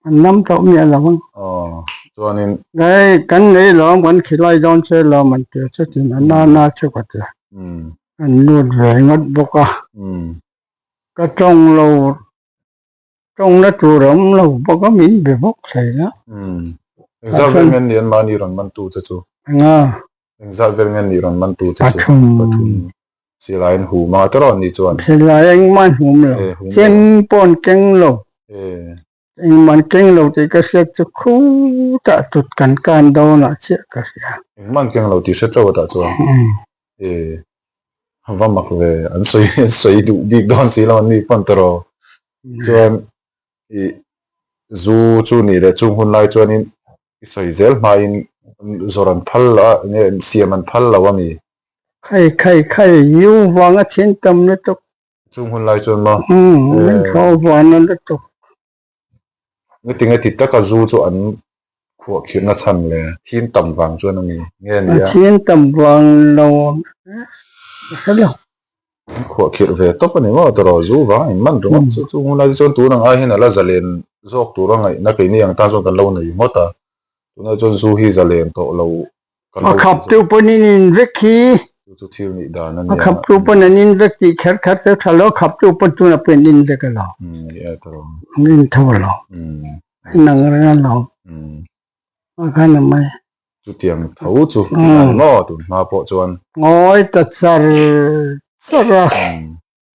an nam tawh miah lo ang. Aw chuanin. Hei kan nei lawm kan khilai dawn che lawm an ti a chutin a nana chu ka ti a. An lut ve ngawt bawk a. Ka tawng lo. Tawngna tur a awm lo bawk a, min be bawk thei a. Umm. Engzat vel nge ni an mahni rawn man tu che chu? Enga? Engzat vel nge ni rawn man tu che chu? Pathum. Pathum. Silai an hum a tawrh ni chuan? Silai engmah an hum lo. Chem pawh an keng lo. Engmah an keng lo tih ka hriat chu khutah tut kan kan dawnah chiah ka hria. Engmah an keng lo tih hre chauh atah chuan? E va mak ve an sawi an sawi duh bik dawn si lo an ni pawn tawrh chuan i zu chu nih leh chung hun lai chuanin i sawi zel hmain zawrh an phal lo a enge siam an phal lo a mi. Khai khai khai yu vanga chin tam lutuk. Chung hun lai chuan maw? Umm min thaw vana lutuk. Ngetinge ti taka zu chu an khuah khirhna chhan le thin tam vang chuan a mi nge a nia? Thin tam vang lo ka hre lo. An khuah khirh ve tawp a ni maw tawrh zu vang a inman ringawt chu chung hun lai te chuan tun ang ai hian a la zalen zawk tur a ngaihna keini ang tan chuan kan lo nei ngawt a. Tunah chuan zu hi zalen tawh lo kan lo. A khaptu pawn in in vek hi. Chu chu thil nih dan a nia. A khaptu pawn an in vek tih kher kher chu tha lo, a khaptu pawn tunah pawh in in vek a lo. Ni a tawh. An in tho a lo. Nang reng a lo. A khan a mai. Chutiang tho chu an maw tun hma pawh chuan. Ngawi ta char char a.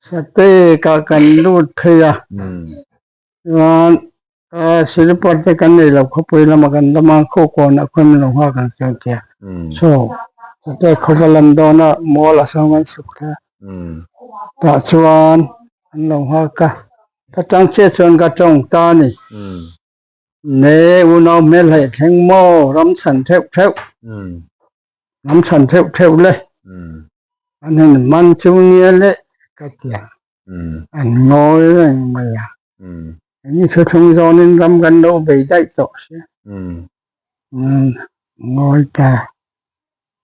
Sate ka kan lut phei a. Chuan slipper te kan nei lo khawpui lama kan dam a khaw kawnah khaw min lo nghak ang chuan tia chaw te khawva lam dawn a mual a sawm an chhuk hle tah chuan an lo nghak a ka tang chiah chuan ka tawng ta a ni ne unau hmel hleih thleng maw ram chhan theuh theuh ram chhan theuh theuh le an han man chu nia le ka tia. An ngawi reng mai a. Ni thuthlung zawnin ram kan lo bei daih tawh sia. Ngawi ta.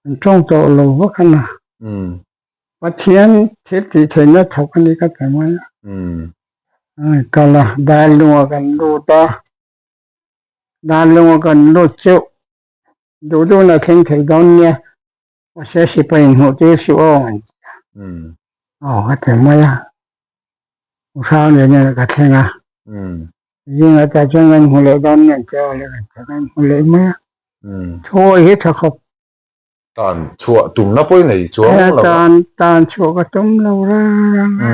An tawng tawh lo vak a na. Pathian thil tih theihna thawk a ni ka ti mai a. Kal a, darlunga kan lut a. Darlunga kan lut chu duh duhna thleng thei dawn nia. Mahse sipai inhmuh tir suh aw an ti a. Aw ka ti mai a. U Hrang leh nen ka thleng a. Zingah tah chuan kan hmu leh dawn nen che aw le kan ti a, kan hmu leh mai a. Thuawi hi tha khawp. Tan chhuah tumna pawh i nei chuang lo a. Tan tan chhuah ka tum lo reng reng a.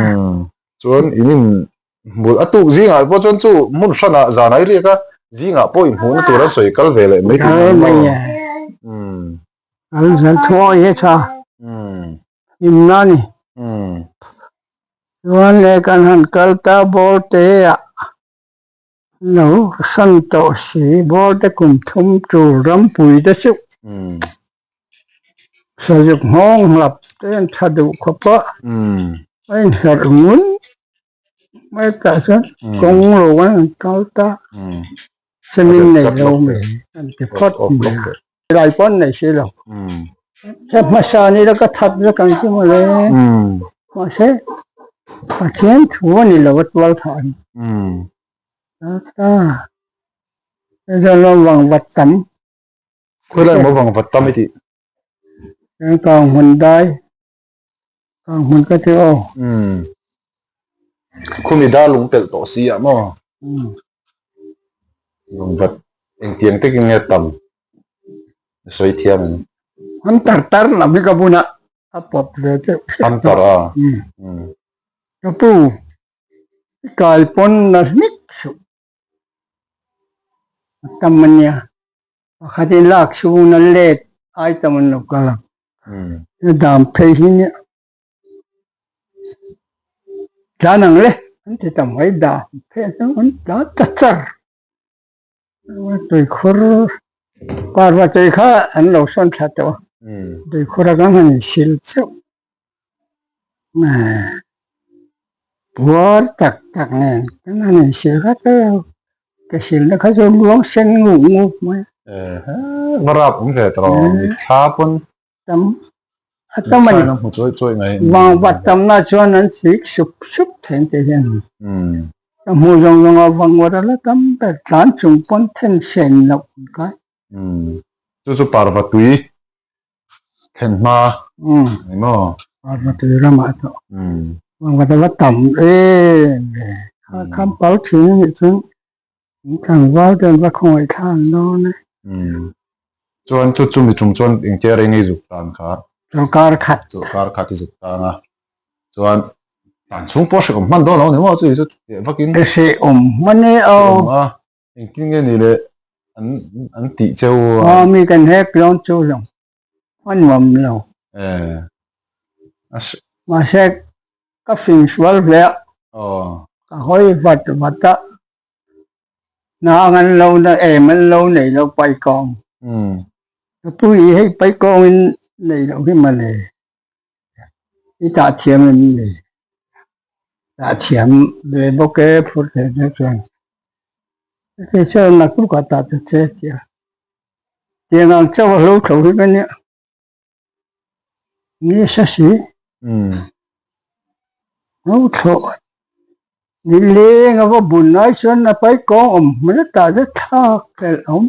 Chuan in in hmu a tuk zingah pawh chuan chu hmun hranah zanah i riak a, zingah pawh inhmuhna tur an sawi kal ve leh mai tih Kal mai e. Kal zel thuawi hi tha himna a ni. Chuan le kan han kal ta ball te ah lo hran tawh si ball te kum thum tur rampui te chu sazuk nghawng hlap te an tha duh khawp a, a inherh ngun mai tah chuan kawng lo an han kal ta semin nei lo mai an ti phawt mai a silai pawh an nei si lo hla hmasa ni la ka that vek ang chu mawle mahse Pathian thu a ni lo a tual thah a ni ta ta lo vang vat tam Khawilai maw vang vat tam i tih? Kang hmun dai Kang hmun ka ti aw. Umm. Khumi dar lung pelh tawh si ah maw? Umm. Lungvat engtiang takin nge tam a sawi thiam ang. An tar tar lam hi ka bun a, a pawt ve deuh theuh An tar a. Umm. Ka pu, i kai pawn na hnik suh. A tam a nia. Pakhat in lak chhung na let ai tam an lo kal ang. Na dam phei hi nia. Tlan ang le an ti ta mai dam phei an an tlan ta char. Tuikhur parva tui kha an lo sawn thla tawh a. Tuikhur a kan han insil chauh. Puar tak tak nen kan han insil kha chu ka silna kha chu luang sen ngut ngut mai a. Va rap awm ve tawh rawh mitthla pawn tam a tam a ni hmu chawi chawi mai vang vat tamna chuan an sik sup sup thei te hian ka hmu zawng zawng a vang ngawt a la tam ber tlan chung pawn then sen loh an kai. Chu chu parva tui thlen hma ni maw? Parva tui ramah tawh. Vangvat a va tam em ve. Kha kham pal thin a nih chuan in tlangval te an va khawngaih thla ang dawn e. Chuan chu chumi chung chuan engtia reng i zuk tan kha? Chawlhkar khat. Chawlhkar khat i zuk tan a. Chuan tan chhung pawh hrehawm hman dawn lo ni maw chu chu teh vakin. Hrehawm hman e aw. Hrehawm a. Engtin nge ni le an an tih cheu a. Aw mi kan hek dawn chu zawng. A nuam lo. Mahse ka fing sual hle a, ka hawi vat vat a, hnang an lo na em an lo nei lo paikawng. Ka pu i hei paikawngin nei loh hi mawle, i tah thiam em ni? Tah thiam ve bawk e phur thei te chuan. Kei chuan naktuk ah tah ta che tia. Tiang ang chauh a hlo tho hi ka nia. Ni sa si. Hlo thlawh ni leng a va bun lai chuan a pai kawng awm hmun atah te thlak hlelh awm.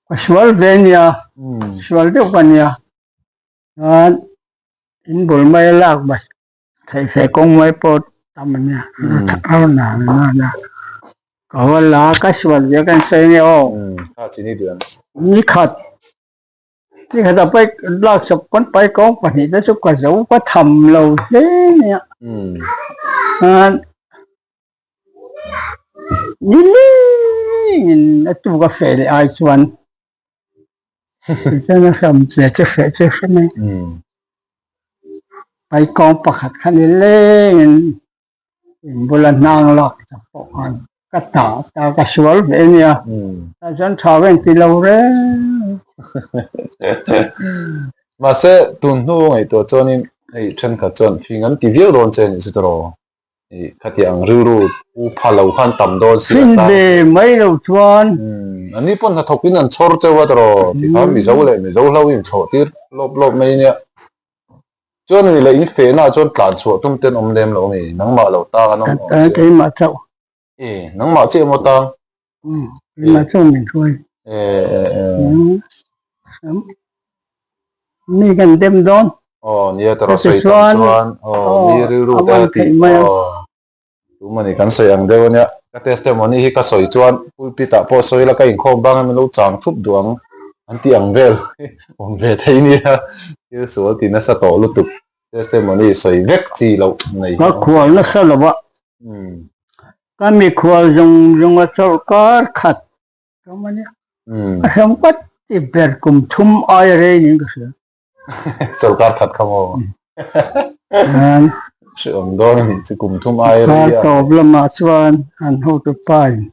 Ka sual ve nia, sual deuh ka nia. Chuan in bul mai a lak mai. Theihfeh kawng mai pawh tam a nia a rawn na na na ka haw la ka sual zia kan sawi nge aw ni khat ni khat a pai lak chawp kan pai kawng pahnih te chu ka zo ka tham lo hle nia chuan ni lengin a tuk a feh leh ai chuan Tichuan a hram che che hreh che hre mai. Paikawng pakhat kha ni lengin in bula hnang lak chak pawh khan ka ta ta ka sual ve ania. Tah chuan tha ka inti lo reng. Mahse tun hnu ngaihtuah chuanin hei thenkhat chuan fing an ti viau dawn che anih chu tiraw? Khatiang rilru pu pha lo khan tam dawn si a tan. Ve mai lo chuan. An ni pawn hnathawk in an chhawr cheu a tiraw ti kha Mizo leh Mizo hlo in thlawh tir lawp lawp mai nia. Chuan ani leh in fehna ah chuan tlan chhuah tum ten awm lem lo a mi nangmah lo tang an awm awm si a. Keimah chauh. E nangmah chiah emaw tang. Keimah chauh min hruai. E e e. Mi kan dem dawn. Aw nia tawrh a sawi tam chuan aw mi rilru te a tih aw tum a ni kan sawi ang deuh a nia ka testimony hi ka sawi chuan pulpit ah pawh sawi ila ka inkhawm bang a min lo chang thup duh ang an tih ang vel awm ve thei nia thil sual ti nasa tawh lutuk testimony sawi vek chi loh nei Ka khual nasa lo a ka mikhual zawng zawng a chawlhkar khat Ram a nia. A hram vat ti ber kum thum aia rei niin ka hria. Sorkar khat kha maw? Hreawm dawn a nih chu kum thum aia rei a. Kar tawp lamah chuan an hotu pain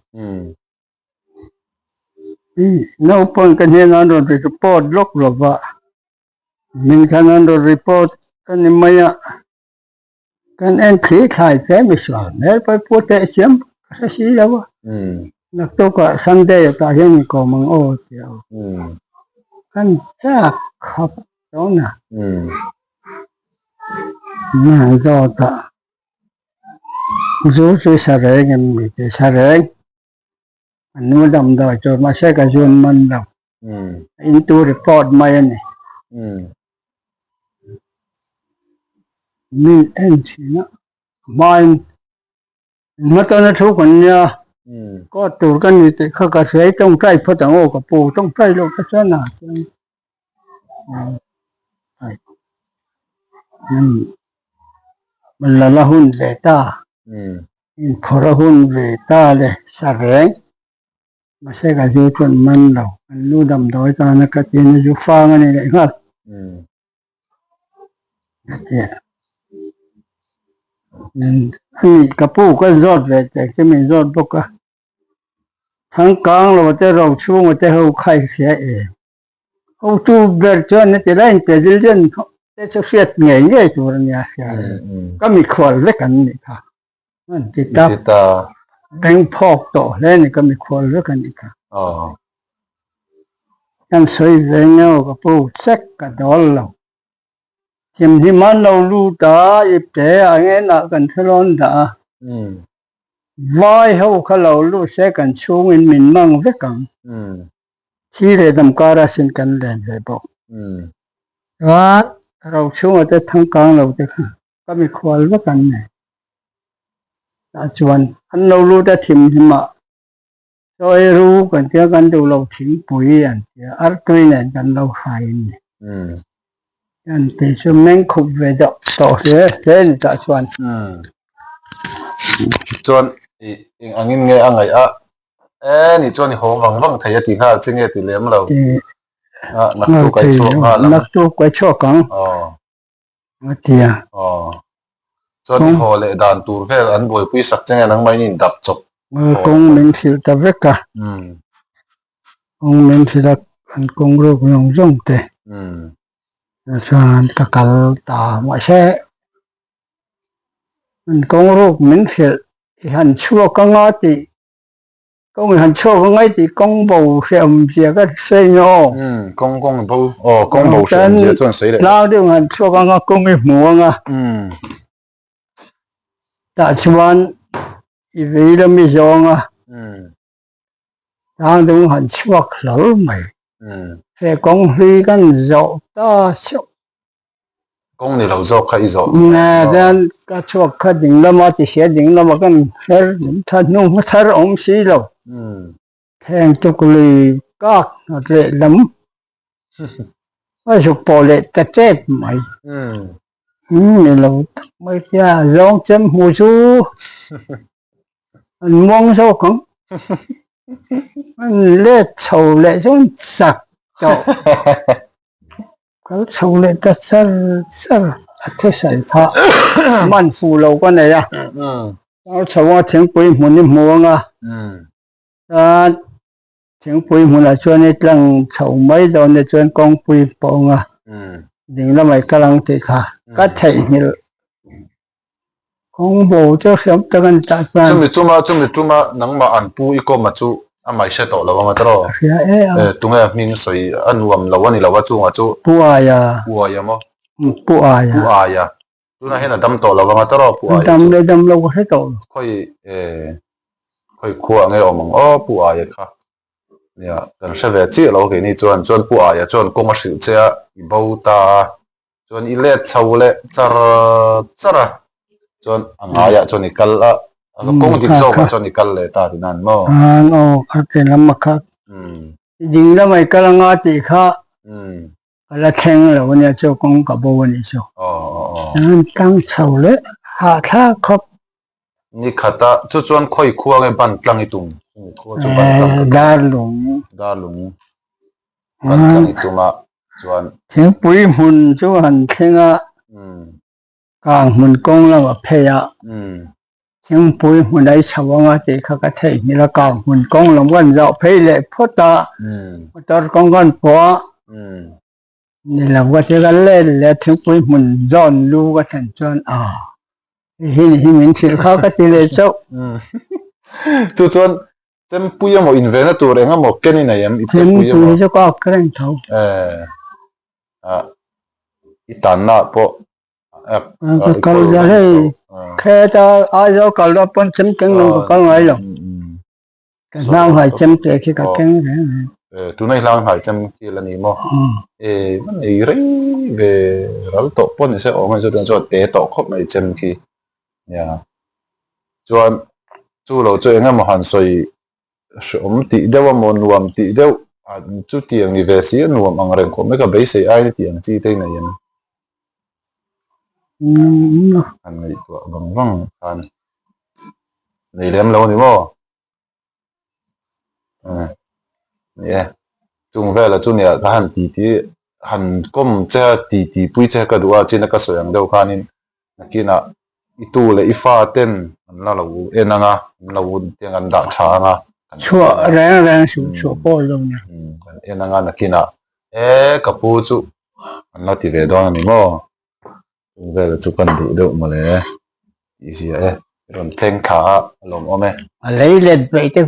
naupang ka hnenah an rawn report lawk lo va, min khan an rawn report ka ni mai a. Kan en thli thlai che misual hmel pawi pu teh siam ka hre si lo a. Naktukah Sunday ah tah hian inkawm ang aw ti a. Kan chak khawp dawn a. Nge zawt a. Zu chu sa reng em ni ti sa reng. A nu damdawi tur mahse ka zun man lo. A intu report mai a ni. Min en thin a, hmain hmatawna thu kan nia, court tur ka ni tih kha ka hria i tawngtai phawt ang aw ka pu, tawngtai loh te chuan a chuan la la hun ve ta, inphawrh a hun ve ta le sa reng. Mahse ka zu chuan man lo, an nu damdawi tana ka tin a zu fang a ni leh nghal. A ti a. Ani ka pu ka zawt ve teh chu min zawt bawk a. Thangkang lo te ro chhunga te ho kha i hria em? Hotu ber chuan heti lai intelligent te chu hriat ngei ngei tur a nia hria ka mikhual vek an nih kha. An ti ta. Beng phawk tawh hle a ni ka mikhual vek a nih kha. Kan sawi ve ngeo ka pu check ka dawl lo. Thimhlim an lo lut a, ipte ah ngenah kan thelawn dah a. Vai ho kha lo lut se kan chhungin min mang vek ang. Thi leh dam kara sin kan len ve bawk. Chuan ro chhunga te thangkang lo te kha ka mikhual vek an nei. Tah chuan an lo lut a thim hlim ah chaw ei ru kan tia kan duh lo thingpui an tia artui nen kan lo hrai a ni. An tih chu meng khup ve deuh tawh hle hle a ni tah chuan. Chuan ih eng angin nge a ngaih a e ni chuan i haw vang vang thei a ti nghal che nge ti lem lo. Naktuk a i chhuak nghal ang. Naktuk a i chhuak ang. A ti a. Aw. Chuan i haw leh dan tur vel an buaipui sak che nge nangmah in dap chawp. Kawng min hrilh ta vek a. Kawng min hrilh a an kawng ruk zawng zawng te. Chuan ka kal ta mahse an kawng ruk min hrilh i han chhuak anga tih Kawng i han chhuak a ngai tih kawng bo hreawm zia ka sawi nge aw. Umm kawng kawng bo aw kawng bo hreawm zia chuan sawi leh. Tlang deuh han chhuak anga kawng i hmu anga. Umm. Tah chuan i vei lam i zawng a. Umm. Tlang deuh han chhuak hlawl mai. Umm. He kawng hlui kan zawh ta chauh. Kawng ni lo zawk kha i zawh. Nge chuan ka chhuak kha ding lama ti hria ding lama kan her tha hnu hma thar awm si lo. Thleng tuk lui kak nghat leh lam a zuk pawh leh ta tep mai. Ni lo tak mai tia zawng chem hmu chu an muang zawk ang. An let chho leh chuan chak tawh. Kal chho leh ta char char a thusawi kha man fuh lo ka nei a, kal chho a thingpui hmun i hmu ang a, chuan thingpui hmunah chuan i tlang chho mai dawn te chuan kawngpui pawh ang a, ding lamah i kal ang tih kha ka theihnghilh. Kawng bo chu hriam tak a ni tah chuan. Chumi chuma chumi tuma nangmah an pu i kawma chu a mai hre tawh lo ang a tawh. Hria e a. Tunge a hming sawi a nuam lo a ni lo a chungah chu. Pu Aia. Pu Aia maw? Pu Aia. Pu Aia. Tunah hian a dam tawh lo ang a tawh Pu Aia chu. Dam leh dam lo ka hre tawh lo. Khawi khawi khua nge awm ang aw Pu Aia kha. Nia kan hre ve chiah lo keini chuan chuan Pu Aia chuan kawng a hrilh che a i bo ta a. Chuan i let chho leh char char a, chuan a ngaiah chuan i kal a, a kawng dik zawkah chuan i kal leh ta tih nan maw? An aw kha ke lam a kha ding lamah i kal anga tih kha ka la thleng lo ania chu kawng ka bo a nih chu. An tlang chho leh hahthlak khawp. Ni khata chu chuan khawi khua nge ban tlang i tum? Khua chu ban tlang ka tum. Darlung. Darlung ban tlang i tum a chuan. Thingpui hmun chu han thleng a, kang hmun kawng lam a phei a, thingpui hmun a i chho anga tih kha ka theihnghilh a, kang hmun kawng lam kan zawh phei leh phawt a, motor kawng kan pawh a. Ni lo ka ti ka let leh thingpui hmun zawn lu ka thlen chuan a hi ni hi min hrilh kha ka ti leh chauh. Chu chuan chempui emaw invena tur eng emaw ken i nei em? I chempui emaw? Chempui chu ka ak reng tho. Eh, i tanna pawh Ka kal za hei kheta Aizawl kal dawn pawn chem keng lo ka kal ngai lo. Ka hlang hnai chem te khi ka keng reng reng. Eh, tuna i hlang hnai chem khi la ni maw? Eh, man ei rei ve ral tawh pawh ni se awm a ni chu tuna chuan te tawh khawp mai chem khi. Nia. Chuan chu lo chu eng emaw han sawi hreawm tih deuh emaw nuam tih deuh chu tiang ni ve si a nuam ang reng khawp mai ka beisei ai ni tih ang chi te nei em? Han ngaihtuah vang vang khan nei lem lo a ni maw? Ni e, chung velah chu nia ka han titi han kawm che a titi pui che ka duh a chin a ka sawi ang deuh khanin nakinah i tu leh i fa ten an la lo en ang a an lo tiang an dah tha ang a chhuah reng reng suh chhuah pawh lo ni an en ang a nakinah e ka pu chu an la ti ve dawn a ni maw chung velah chu kan duh deuh mawle tih zia e i rawn thleng thla a a lawmawm e a lei let peih te.